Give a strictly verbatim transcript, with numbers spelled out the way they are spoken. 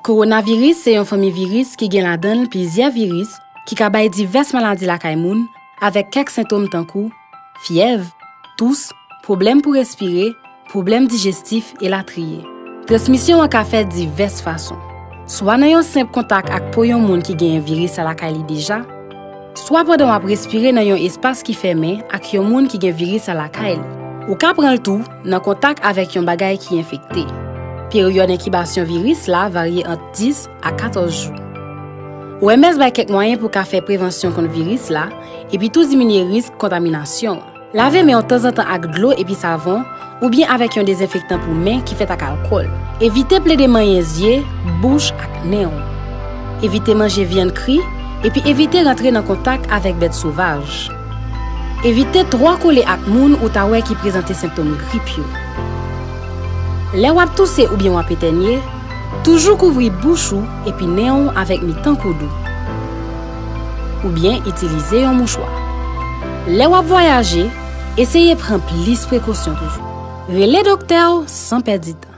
Kowonaviris se yon fanmi viris ki gen ladan l plizyè viris ki ka bay divès maladi lakay moun, avèk kèk sentòm tankou fyèv, tous, pwoblèm pou respire, pwoblèm dijestif, elatriye. Transmisyon an ka fèt divès fason. Swa nan yon senp kontak ak po yon moun ki genyen viris la lakay li deja, swa pandan w ap respire nan yon espas ki fèmen ak yon moun ki gen viris la lakay li. Ou ka pran l tou nan kontak avèk yon bagay ki enfekte. Peryòd enkibasyon viris la varye ant dis a katòz jou. O M S bay kèk mwayen pou w ka fè prevansyon kont viris la, epi tou diminye risk kontaminasyon an. Lave men w tanzantan ak dlo epi savon, oubyen avèk yon dezenfektan pou men ki fèt ak alkòl. Evite plede manyen zye, bouch ak nen w. Evite manje vyann kri, epi evite rantre nan kontak avèk bèt sovaj. Evite twò kole ak moun ou ta wè ki prezante sentòm grip yo. Lè w ap touse oubyen w ap etènye, toujou kouvri bouch ou epi nen w avèk mitan koud ou. Oubyen itilize yon mouchwa. Lè w ap vwayaje, eseye pran plis prekosyon toujou. Rele doktè w san pèdi tan.